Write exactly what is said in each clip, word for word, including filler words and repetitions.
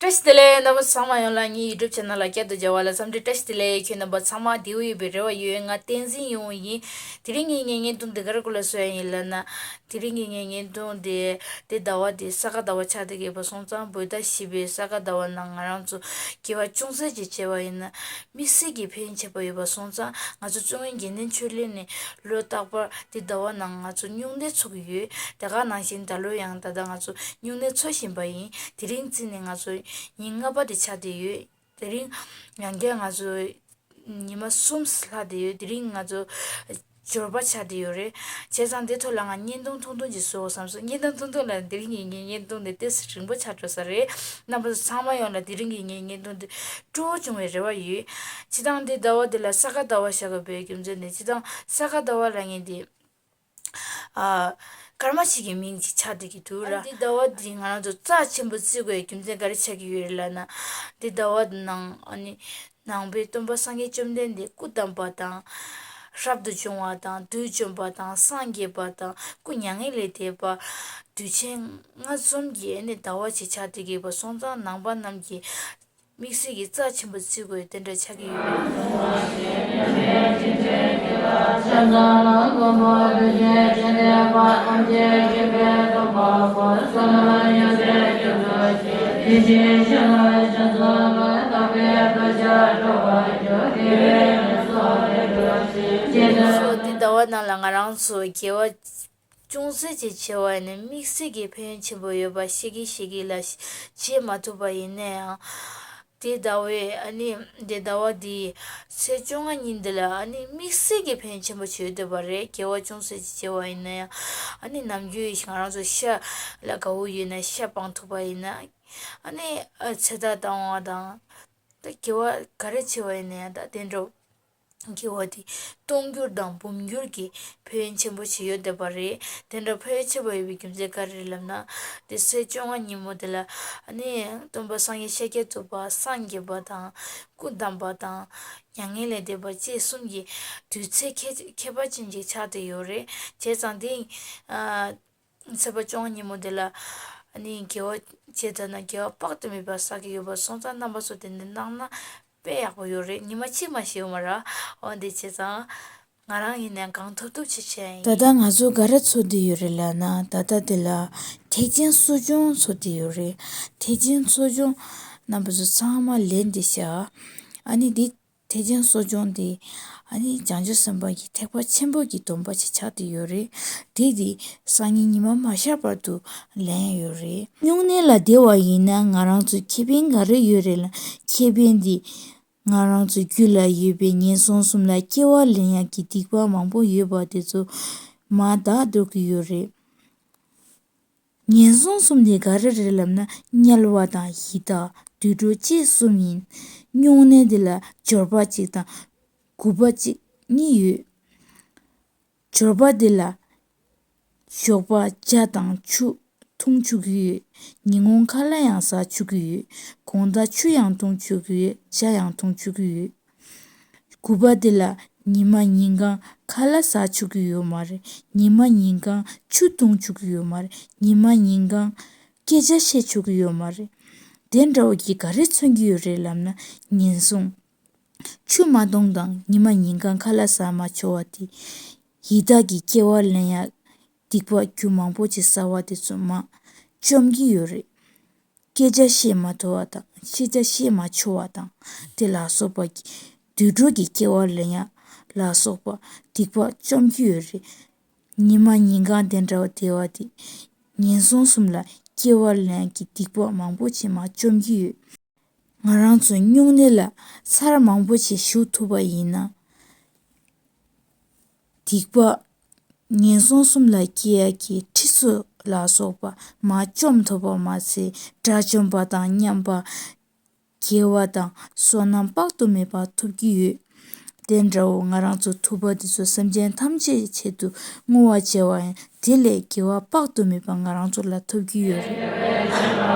བཀྲ་ཤིས་བདེ་ལེགས། རྣམ་པ་ཚང་མ་ཡོངས་ལ་ངའི་YouTube channel ལ་བསྐྱར་དུ་མཇལ་བ་ལ་འཚམས་འདྲི་བཀྲ་ཤིས་བདེ་ལེགས། ཁྱེད་རྣམ་པ་ཚང་མ་བདེ་པོ་ཡོད་པའི་རེ་བ་ཡོད། ང་བསྟན་འཛིན་ཡིན་པ་ཡིན། དེ་རིང་ངས་ངའི་བརྙན་ཐུང་འདི་ག་རེ་སྐོར་ལ་བཟོས་ཡིན་ལབ་ན། དེ་རིང་གི་ངའི་བརྙན་ཐུང་འདི་དེ་ཟླ་བ་འདི་ས་ག་ཟླ་བ་ཆགས་བསྡད་ཀྱི་ཡོད་པ་སོང་ཙང་། བོད་ཟླ་བཞི་པའི་ས་ག་ཟླ་བ་ནང་ང་རང་ཚོ་དགེ་བ་ཅུང་ཟད་ཅིག་བྱས་པ་ཡིན་ན་དམིགས་བསལ་གྱི་ཕན་ཡོན་ཆེན་པོ་ཡོད་པ་སོང་ཙང་། ང་ཚོ་གཙོ་བོ་དགེ་འདུན་ཆོས་གླིང་ནས་ལོ་རྟག་པར་དེ་ཟླ་བ་ནང་ང་ཚོ་སྨྱུང་གནས་འཚོགས་ཀྱི་ཡོད། དེ་ག་ནང་བཞིན་ད་ལོ་ཡང་ད་ལྟ་ང་ཚོ་སྨྱུང་གནས་འཚོགས་བཞིན་པ་ཡིན། དེ་རིང་བརྩིས་ནས་ང་ཚོ་ཉིན་ལྔ་པ་དེ་ཆགས་བསྡད་ཡོད། དེ་རིང་ཡང་བསྐྱར་ང་ཚོ་ཉི་མ་གསུམ་ལྷག་བསྡད་ཡོད། དེ་རིང་ང་ཚོ་འབྱོར་པ་ཆགས་བསྡད་ཡོད་རེད། བྱས་ཙང་དེ་ཐོག་ལ་ང་བརྙན་ཐུང་ཐུང་ཐུང་ཅིག་བཟོ་དགོས་བསམ་སོང་། བརྙན་ཐུང་ཐུང་ཐུང་ལ་དེ་རིང་གི་ངའི་བརྙན་ཐུང་དེ་ཏོག་ཙམ་རིང་པོ་ཆགས་འགྲོ་ས་རེད། རྣམ་པ་ཚོ་ཚང་མ་ཡོངས་ལ་དེ་རིང་གི་ངའི་བརྙན་ཐུང་དེ་སྤྲོ་བོ་བྱུང་བའི་རེ་བ་ཡོད། སྤྱིར་བཏང་དེ་ཟླ་བ་འདི་ལ་ས་ག་ཟླ་བ་བཞག་དགོས་པའི་རྒྱུ་མཚན་ནི། སྤྱིར་བཏང་ས་ག་ཟླ་བ་ལབ་མཁན་དེ་ཨ། སྐར་མ་ཞིག་གི་མིང་ཅིག་ཆགས་བསྡད་ཀྱི་འདུག་ར། ཨ་ནི་འདི་ཟླ་བ་འདི་ང་རང་ཚོ་རྩ་ཆེན་པོ་བརྩི་དགོས་རྒྱུ་མཚན་ག་རེ་ཆགས་ཀྱི་ཡོད་རེད་ལབ་ན། འདི་ཟླ་བ་འདི་ནང་ཨ་ནི་ནང་པའི་སྟོན་པ་སངས་རྒྱས་བཅོམ་ལྡན་འདས་སྐུ་བལྟམས་པ་དང་། རབ་ཏུ་བྱུང་བ་དང་། བདུད་བཅོམ་པ་དང་། སངས་རྒྱས་པ་དང་། སྐུ་མྱ་ངན་ལས་འདས་པ། དུས་ཆེན་ལྔ་འཛོམས་ཀྱི་ཨ་ནི་ཟླ་བ་ཅིག་ཆགས་བསྡད་ཀྱི་ཡོད་པ་སོང་ཙང་། ནང་པ་རྣམས་ཀྱིས་དམིགས་བསལ་གྱི་རྩ་ཆེན་པོ་བརྩི་དགོས་དེ་འདྲ་ཆགས་ཀྱི་ཡོད་རེད། སོ་འདི་ཟླ་བ་ནང་ལ་ང་རང་ཚོ་དགེ་བ་ཅུང་ཟད་ཅིག་བྱས་པ་ཡིན་ན་དམིགས་བསལ་གྱི་ཕན་ཡོན་ཆེན་པོ་ཡོད་པ་ཤེས་ཀྱི་ཤེས་ཀྱི་ལ། བྱེད་མ་ཐུབ་པ་ཡིན་ན་ཡང་། དེ་ཟླ་བའི་ཨ་ནི་དེ་ཟླ་བ་འདིའི་ཚེས་བཅོ་ལྔ་ཉིན་འདི་ལ་ཨ་ནི་དམིགས་བསལ་གྱི་ཕན་ཡོན་ཆེན་པོ་ཅིག་ཡོད་བསྡད་པ་རེད། དགེ་བ་ཅུང་ཟད་ཅིག་བྱས་པ་ཡིན་ན་ཡང་། ཨ་ནི་ནམ་རྒྱུན་ང་རང་ཚོ་ཤ་ལ་དགའ་བོ་ཡོད་ན་ཤ་སྤང་ཐུབ་པ་ཡིན་ན། ཨ་ནི་ཨ་ཚེ་ཐར་བཏང་བ་དང་། ད་དགེ་བ་ག་རེ་བྱས་པ་ཡིན་ན་ཡང་ད་དེ་འདྲ། དགེ་བ་དེ་སྟོང་འགྱུར་དང་འབུམ་འགྱུར་གྱི་ཕན་ཡོན་ཆེན་པོ་ཞིག་ཡོད་བསྡད་པ་རེད། དེ་འདྲ་ཕན་ཡོན་ཆེན་པོ་ཡོད་པའི་རྒྱུ་མཚན་ག་རེ་རེད་ལབ་ན། དེ་ཚེས་བཅོ་ལྔ་ཉིན་མོ་དེ་ལ་ཨ་ནི་སྟོན་པ་སངས་རྒྱས་ཤཱཀྱ་ཐུབ་པ་སངས་རྒྱས་པ་དང་། སྐུ་བལྟམས་པ་དང་། མྱ་ངན་ལས་འདས་པ་བཅས་གསུམ་གྱི་དུས་ཚེས་ཁྱད་ཁྱད་པར་ཅན་ཅིག་ཆགས་བསྡད་ཡོད་རེད། བྱས་ཙང་དེ་ཨ། ཚེས་པ་བཅོ་ལྔ་ཉིན་མོ་དེ་ལ་ཨ་ནི་དགེ་བ་བྱས་ཙང་ན་དགེ་བ་དཔག་ཏུ་མེད་པ་བསགས་ཀྱི་ཡོད་པ་སོང་ཙང་། རྣམ་པ་ཚོ་དེ་འདྲ་གནང་ན་དཔེ་ཡག་པོ་ཡོད་རེད། ཉི་མ་གཅིག་མ་ཞིག་ཡོད་མ་རེད། འོ་འདི་བྱས་ཙང་ང་རང་ཡིན་ནའང་གང་ཐུབ་ཐུབ་ཅིག་བྱས་ཡིན། ད་ལྟ་ང་ཚོ་ག་རེ་འཚོགས་བསྡད་ཡོད་རེད་ལབ་ན། ད་ལྟ་དེ་ལ་ཐེག་ཆེན་གསོ་སྦྱོང་འཚོགས་བསྡད་ཡོད་རེད། ཐེག་ཆེན་གསོ་སྦྱོང་རྣམ་པ་ཚོ་ཚང་མ་ལན་འདེབས་ཤག་ཨ་ནི་འདི་ཐེག་ཆེན་གསོ་སྦྱོང་འདི་ཨ་ནི་བྱང་ཆུབ་སེམས་དཔའ་གི་ཐེག་པ་ཆེན་པོ་གི་སྡོམ་པ་ཅིག་ཆགས་བསྡད་ཡོད་རེད། དེ་འདི་སང་ཉིན་ཉི་མ་མ་ཤར་བར་དུ་ལེན་ཡོད་རེད། སྨྱུང་གནས་ལ་བསྡད་པ་ཡིན་ན་ང་རང་ཚོའི་ཁེ་ཕན་ག་རེ་ཡོད་རེད་ལབ། ཁེ་ཕན་འདི་ང་རང་ཚོའི་རྒྱུད་ལ་ཡོད་པའི་ངན་སོང་གསུམ་ལ་སྐྱེ་བ་ལེན་ཡག་གི་སྡིག་པ་མང་པོ་ཡོད་པ་དེ་ཚོ་མར་དག་འགྲོ་གི་ཡོད་རེད། ངན་སོང་གསུམ་དེ་ག་རེ་རེད་ལབ་ན། དམྱལ་བ་དང་ཡི་དྭགས། དུད་འགྲོ་བཅས་གསུམ་ཡིན། སྨྱུང་གནས་དེ་ལ་འབྱོར་པ་གཅིག་དང་མགུ་པ་གཅིག་གཉིས་ཡོད། འབྱོར་པ་དེ་ལ་ཞོགས་པ་ཇ་དང་ཆུ་འཐུང་བཅུག་གི་ཡོད། ཉིན་གུང་ཁ་ལག་ཡང་ཟ་བཅུག་གི་ཡོད། དགོང་དག་ཆུ་ཡང་འཐུང་བཅུག་གི་ཡོད། ཇ་ཡང་འཐུང་བཅུག་གི་ཡོད། མགུ་པ་དེ་ལ་ཉི་མ་ཉིན་གང་ཁ་ལག་ཟ་བཅུག་གི་ཡོད་མ་རེད། ཉི་མ་ཉིན་གང་ཆུ་འཐུང་བཅུག་གི་ཡོད་མ་རེད། ཉི་མ་ཉིན་གང་སྐད་ཆ་བཤད་བཅུག་གི་ཡོད་མ་རེད། དེ་འདྲ་བོ་གིས་ག་རེ་མཚོན་གྱི་ཡོད་རེད་ལབ་ན། ངན་སོང་ཆུ་མ་འཐུང་དང་ཉི་མ་ཉིན་གང་ཁ་ལག་ཟ་མ་བཅུག་པ་དེ། ཡི་དྭགས་ཀྱི་སྐྱེ་བ་ལེན་ཡག་སྡིག་པ་རྒྱུ་མང་པོ་ཅིག་བསགས་པ་དེ་ཚོ་མར་བཅོམ་གྱི་ཡོད་རེད། སྐད་ཆ་བཤད་མ་ཐུབ་པ་དང་། སྐད་ཆ་བཤད་མ་བཅུག་པ་དང་། དེ་ལ་སོགས་པ་གི་དུད་འགྲོ་གི་སྐྱེ་བ་ལེན་ཡག་ལ་སོགས་པ་སྡིག་པ་བཅོམ་གྱི་ཡོད་རེད། ཉི་མ་ཉིན་གང་དེ་འདྲ་བ་བསྡད་པ་དེ་ངན་སོང་གསུམ་ལ་སྐྱེ་བ་ལེན་ཡག་གི་སྡིག་པ་མང་པོ་ཅིག་མར་བཅོམ་གྱི་ཡོད། ང་རང་ཚོ་སྨྱུང་གནས་ལ་ཚར་མང་པོ་ཅིག་བཞུགས་ཐུབ་པ་ཡིན་ན། སྡིག་པ་ངན་སོང་གསུམ་ལ་སྐྱེ་ཡག་གི་ཁྲི་ཚོ་ལ་སོགས་པ་མར་བཅོམ་ཐུབ་པ་མ་ཟད། དགྲ་བཅོམ་པ་དང་མཉམ་པ། དགེ་བ་དང་བསོད་ནམས་དཔག་ཏུ་མེད་པ་ཐོབ་ཀྱི་ཡོད། དེ་འདྲ་བོ་ང་རང་ཚོ་ཐུབ་པ་དེ་ཚོ་སེམས་ཅན་ཐམས་ཅད་ཆེད་དུ་བསྔོ་བ་བྱས་པ་ཡིན། དེ་ལས་དགེ་བ་དཔག་ཏུ་མེད་པ་ང་རང་ཚོ་ལ་ཐོབ་ཀྱི་ཡོད་རེད།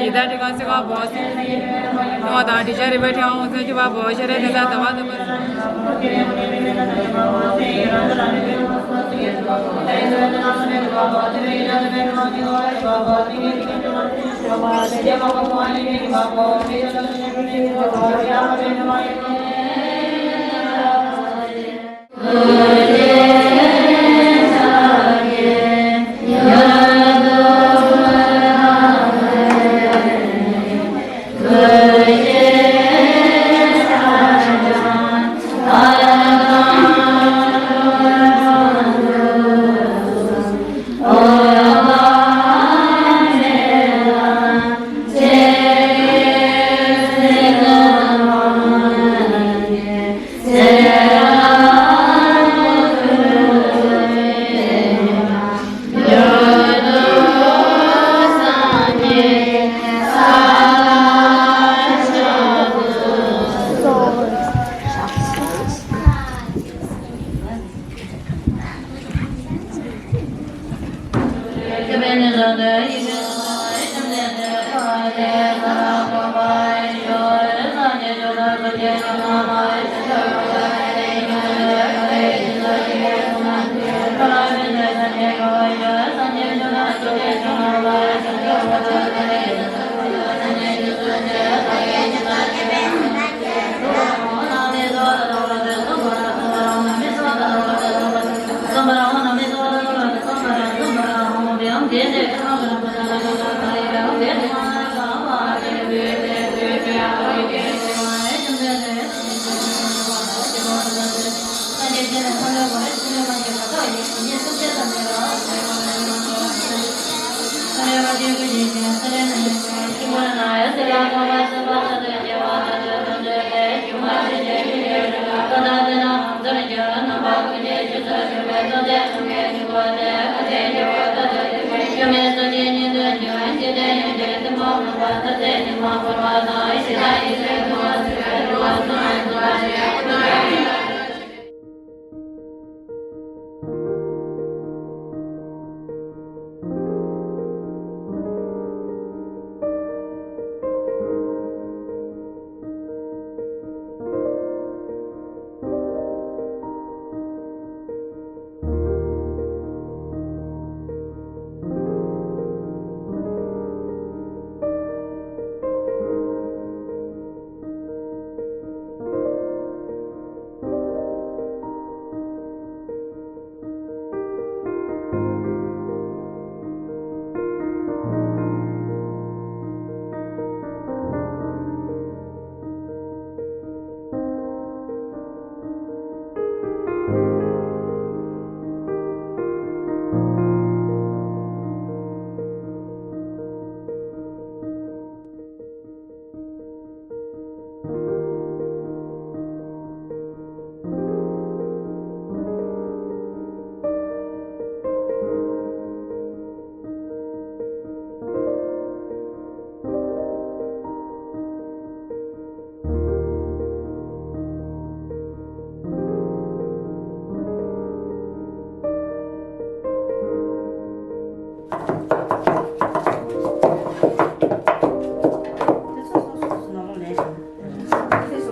ཡི་དྭགས་ཁྲི་ཀ་སེ་ག་བོ་སེ། ཐུབ་པ་དང་འགྲིག་བྱ་རིག་པའི་ཕྲེང་བ་འོད་ཟེར་འཕྲོ་བ་བོ། ཤེས་རབ་དེ་དག་དལ་བ་དང་པོ།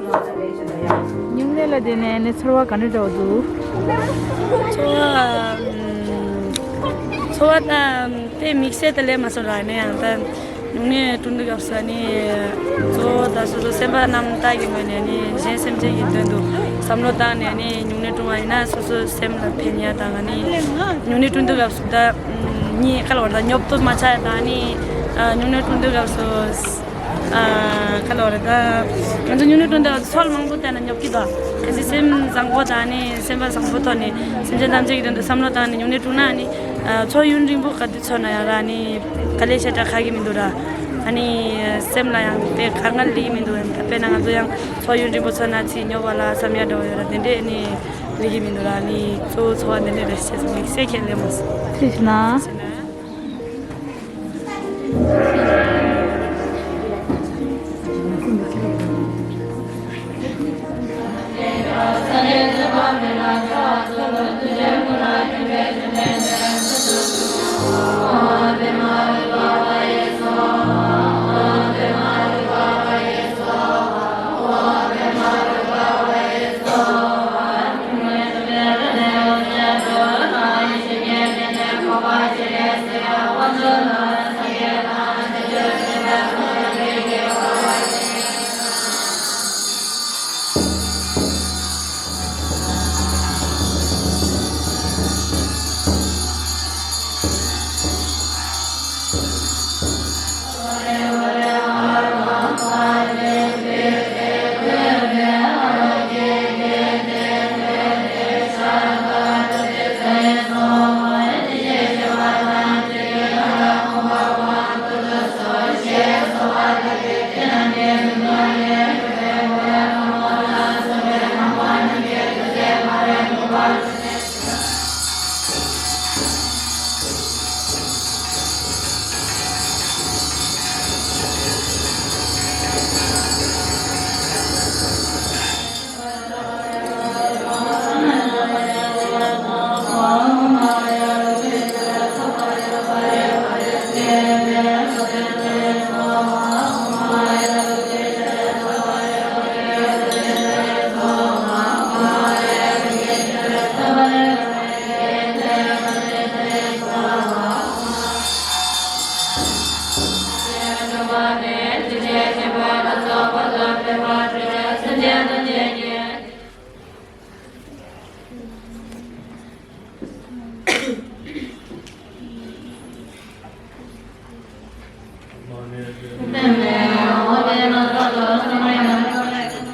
སྨྱུང་གནས་ལ་བསྡད་ནས་ནི་ཚོར་བ་ག་འདྲ་འདྲ་བོ་འདུག་ཚོར་བ། ཚོར་བ་དང་དེ་དམིགས་བསལ་དུ་ལས་མ་སོང་ར། ནས་ཡང་ད་སྨྱུང་གནས་བསྐྲུན་དུས་སྐབས་སུ་ནི་གཙོ་བོ་ད་སོ་སོ་སེམས་པ་རྣམ་དག་གི་ངོས་ནས་ནི་གཞན་སེམས་ཅན་གྱི་དོན་དུ་བསམ་བློ་བཏང་ནས་ནི་སྨྱུང་གནས་བསྐྲུན་པ་ཡིན་ན་སོ་སོའི་སེམས་ལ་ཕན་ཡ་དང་ནི་སྨྱུང་གནས་བསྐྲུན་དུས་སྐབས་སུ་ད་གཉིས་ཀ་ལ་བར་ད་ཉོབ་ཏོ་མ་ཆགས་ཡ་དང་ནི་སྨྱུང་གནས་བསྐྲུན་དུས་སྐབས་སུ། ཨ། ཁ་ལོ་རེད་ད། ང་ཚོ་སྨྱུང་གནས་བསྐྲུན་དུས་སོལ་མང་པོ་བལྟས་ན་ཉོབ་ཀྱི་འདུག་གལ་སྲིད་སེམས་བཟང་པོ་དང་ནི་སེམས་པ་བཟང་པོ་ཐོག་ནས་སེམས་ཅན་ཐམས་ཅད་ཀྱི་དོན་དུ་བསམ་བློ་བཏང་ནས་སྨྱུང་གནས་བསྐྲུན་ན་ནི། ཨ། ཚོགས་ཡུན་རིང་པོ་ག་དུས་འཚོགས་ན་ཡང་ར་ནི། དཀའ་ལས་ཞེ་དྲག་ཁག་གི་མི་འདུག་ར། ཨ་ནི། སེམས་ལ་ཡང་དཔེ་དཀའ་ངལ་སླེབས་ཀྱི་མི་འདུག་ད་དཔེར་ན་ང་ཚོ་ཡང་ཚོགས་ཡུན་རིང་པོ་འཚོགས་ན་ཚིག་ཉོབ་པ་ལ་བསམ་ཡ་འདྲ་བོ་ཡོད་ར། དེ་འདྲས་ནི་སླེབས་ཀྱི་མི་འདུག་ར། ནི་གཙོ་བོ་ཚོགས་པ་འདི་འདྲས་རེད་ཟེར་སོང་། དམིགས་བསལ་ཁས་ལེན་མ་སོང་། ཐུགས་རྗེ་གནང་།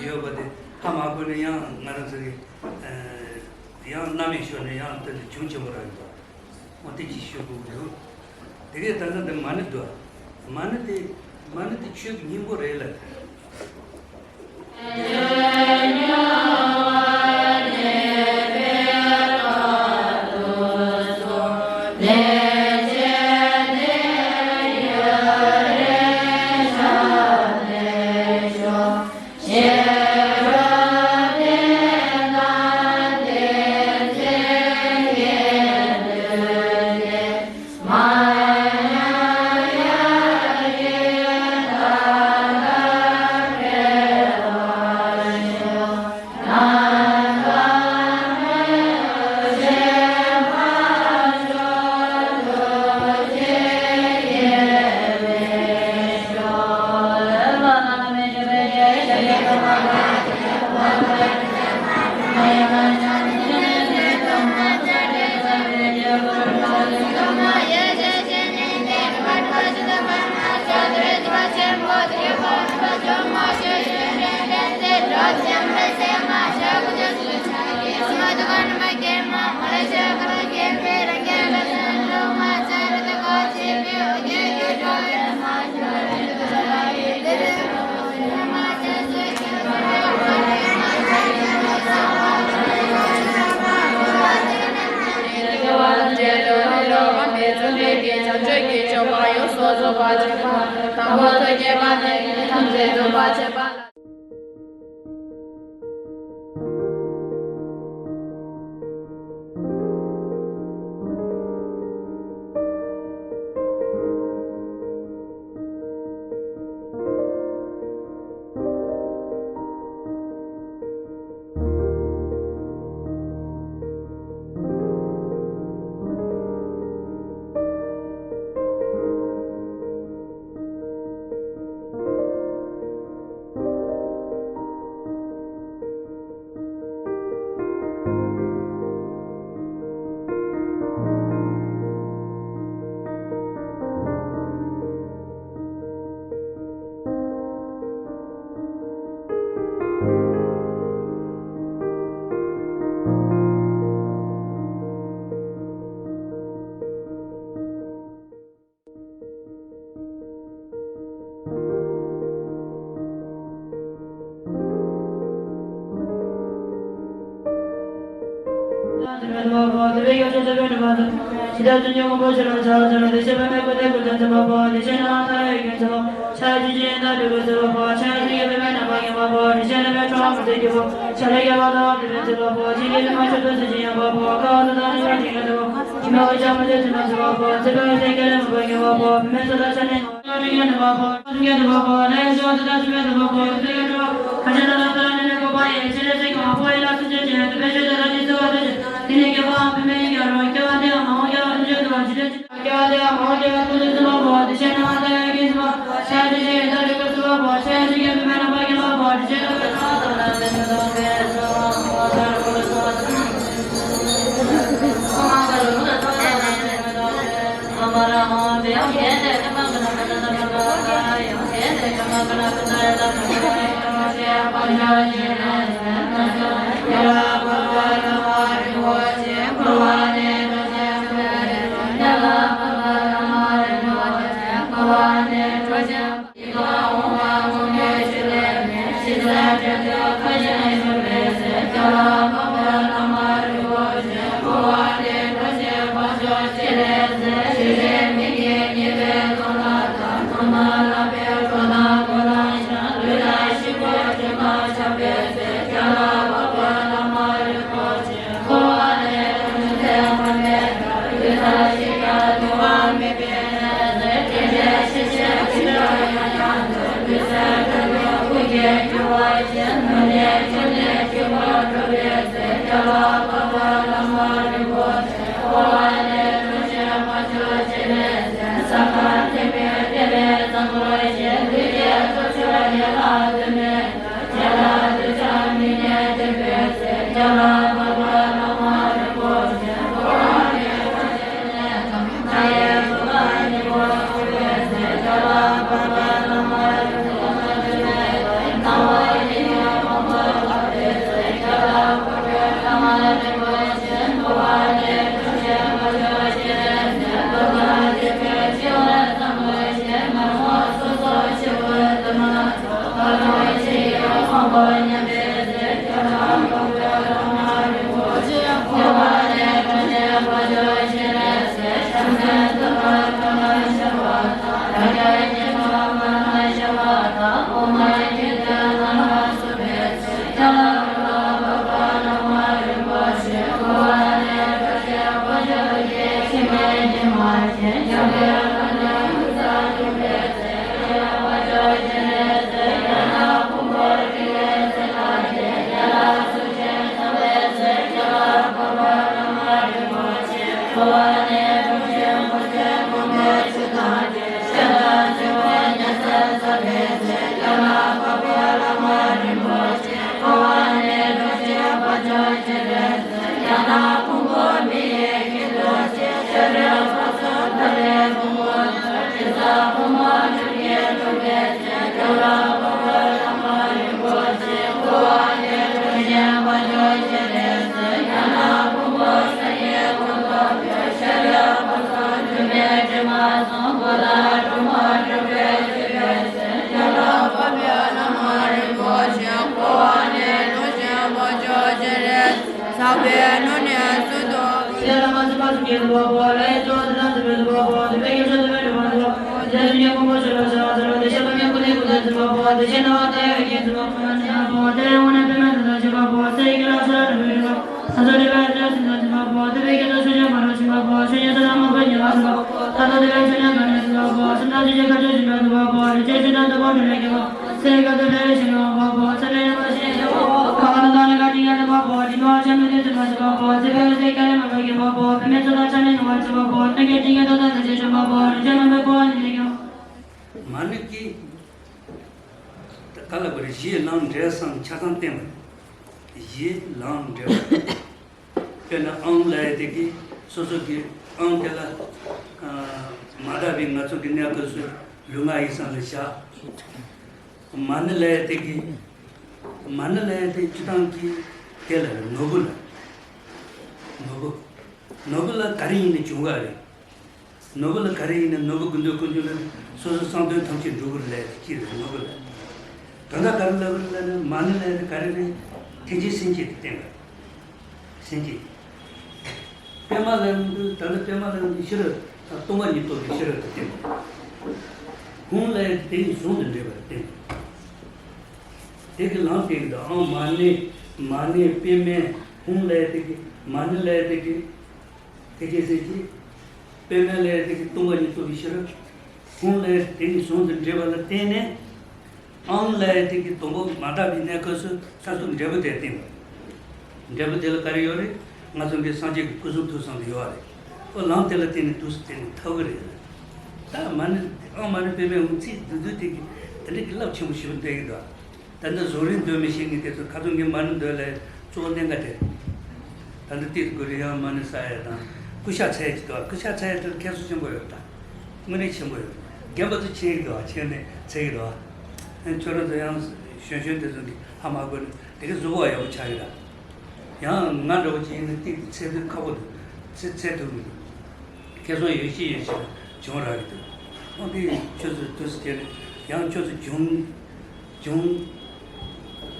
ཡོད་པ་དེ་ཧ་མ་གོ་ནས་ཡང་ང་རང་ཚོ་གི་ཡང་རྣམ་གཡེང་ཤོར་ནས་ཡང་དེ་ལས་གྱོང་ཆེན་པོ་རག་གི་འདུག་འོ་དེ་ཅིག་ཤོད་དགོས་ཀྱི་འདུག་དེ་གས་ད་ལྟ་འདི་མ་ཎི་འདུག་མ་ཎི་དེ་མ་ཎི་དེ་ཆོས་ཀྱི་སྙིང་པོ་རེད་ལ། མ་ཎི་གིས་ག་ལ་བར་གཞི་ལམ་འབྲས་སམ་ཆ་ཚང་བསྟན་པ། གཞི་ལམ་འབྲས་པ། དཔེར་ན་ཨང་ལབ་ཡ་དེ་གིས་སོ་སོ་གི་ཨང་དེ་ལ་མ་དག་པའི་ང་ཚོ་གི་གནས་སྐབས་སུ་ལུས་ངག་ཡིད་གསུམ་ལ་བཞག་མ་ཎི་ལབ་ཡ་དེ་གིས། མ་ཎི་ལབ་ཡ་དེ་སྤྱི་བཏང་གི་དེ་ལ་ནོར་བུ་ལ། ནོར་བུ། ནོར་བུ་ལ་ག་རེ་ཡིན་ནའི་འབྱུང་ག་རེད། ནོར་བུ་ལ་ག་རེ་ཡིན་ནའི་ནོར་བུ་དགོས་འདོད་ཀུན་འབྱུང་ལ་སོ་སོའི་བསམ་དོན་ཐམས་ཅད་འགྲུབ་པར་ལས་ཀྱི་རེད་ནོར་བུ་ལ། དོན་དག་ག་རེ་ལབ་པར་ལ་ནི་མ་ཎི་ལ་ནི་ག་རེ་རེད། ཐེག་ཆེན་སེམས་བསྐྱེད་དེ་བསྟན་པ། སེམས་བསྐྱེད། པདྨ་ལབ་ཡོང་དུས་ད་ལྟ་པདྨ་ལབ་ཡོང་དུས་ཤེས་རབ་དང་སྟོང་པ་ཉིད་རྟོགས་པའི་ཤེས་རབ་དེ་བསྟན་པ། ཧཱུྃ་ལབ་ཡ་དེ་ནི་ཟུང་དུ་འབྲེལ་བ་བསྟན་པ། དེ་གི་ལམ་དེ་གི་ད་ཨོཾ་མ་ཎི་མ་ཎི་པདྨེ། ཧཱུྃ་ལབ་ཡ་དེ་གི་མ་ཎི་ལབ་ཡ་དེ་གི་དེ་སྐད་ཟེར་གྱི། པདྨེ་ལབ་ཡ་དེ་གི་སྟོང་པ་ཉིད་རྟོགས་པའི་ཤེས་རབ། ཧཱུྃ་ལབ་ཡ་དེ་ནི་ཟུང་དུ་འབྲེལ་བ་ལ་བརྟེན་ནས། ཨོཾ་ལབ་ཡ་དེ་གི་སྡོང་པོ་མ་དག་པའི་གནས་སྐབས་སུ་ས་སོགས་འབྲས་བུ་དེ་བསྟན་པ། འབྲས་བུ་དེ་ལ་ག་རེ་ཡོད་རེད། ང་ཚོ་གི་སངས་རྒྱས་ཀྱི་སྐུ་གསུང་ཐུགས་གསུམ་དེ་ཡོད་རེད། ཨོ་ལམ་དེ་ལ་བརྟེན་ནས་དུས་སུ་བརྟེན་ནས་ཐོབ་གི་རེད། ད་མ་ཎི་ཨོཾ་མ་ཎི་པདྨེ་ཧཱུྃ་ཚིག་བདུན་བདུན་དེ་གི་དེ་འདྲ་གི་རླབས་ཆེན་པོ་ཞིག་འདོན་གི་འདུག་ད་ལྟ་གཟུགས་རིང་འདོན་མི་ཤེས་མཁན་དེ་ཚོ་ཁ་ཚོན་གྱི་མ་ཎི་འདོན་ལས་གཙོ་བོ་གནད་འགག་དེ། ད་ལྟ་ཏིལ་གུ་རི་ཡང་མ་ཎི་ས་ཡ་དང་ཀུ་ཤ་ཚ་ཡ་ཅིག་འདུག་ཀུ་ཤ་ཚ་ཡ་དེ་ཁྱད་མཚར་ཆེན་པོ་ཡོད། ད་དངོས་གནས་ཆེན་པོ་ཡོད། རྒན་པ་ཚོ་ཆེན་གི་འདུག་ཆེན་ནས་ཚེ་གི་འདུག་ཁྱོད་རང་ཚོ་ཡང་གཞོན་གཞོན་དེ་ཚོ་གི་ཧ་མ་གོ་ནས་དེ་གི་གཟུགས་པོ་ཡག་པོ་ཆགས་ཡོད་ད། ཡང་ང་འདྲ་བོ་ཅིག་ཡིན་ན་ཏིག་ཙི་ཚད་མཐོའི་ཁ་པོ་དང་ཚད་ཚད་ཐུབ་མི་འདུག་ཁེ་བཟང་ཡོད་ཤི་ཡོད་ཤི་ལ་བྱུང་རག་གི་འདུག་ཨོ་དེ་ཁྱོད་ཚོས་དུས་སུ་བྱས་ནས་ཡང་ཁྱོད་ཚོ་བྱུང་བྱུང་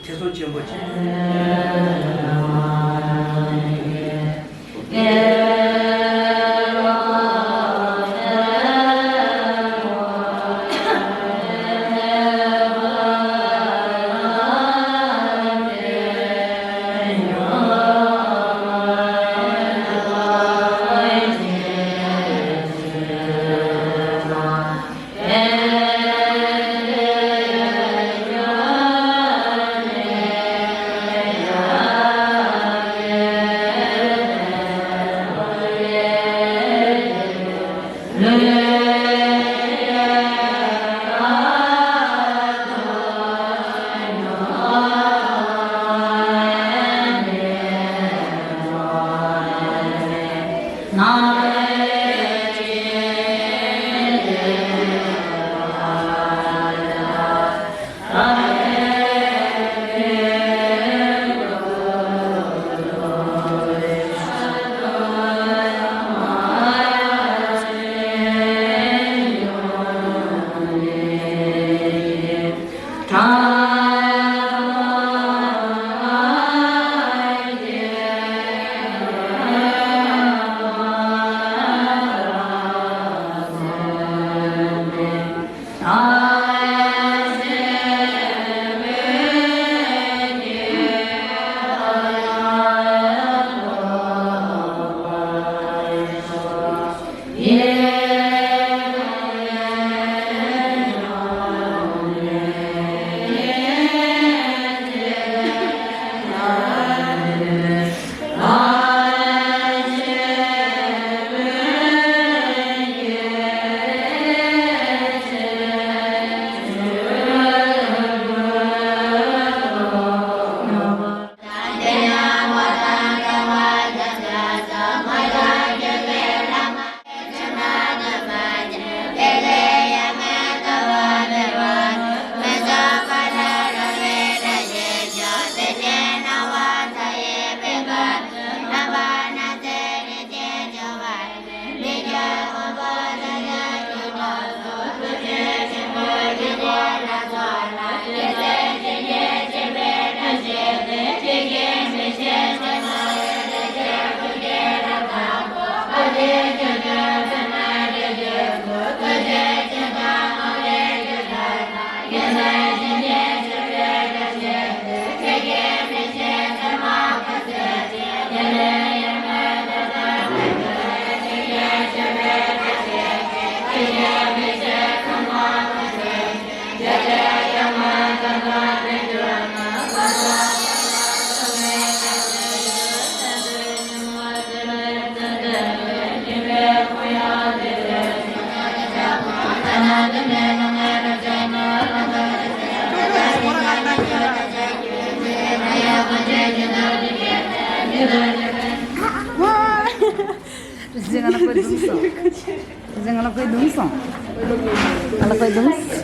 ཁེ་བཟང་ཆེན་པོ་ཅིག་རིན་ཆེན་ང་ལ་དཔེ་བརྡུངས་སོང་། རིན་ཆེན་ང་ལ་དཔེ་བརྡུངས་སོང་། ང་ལ་དཔེ་བརྡུངས།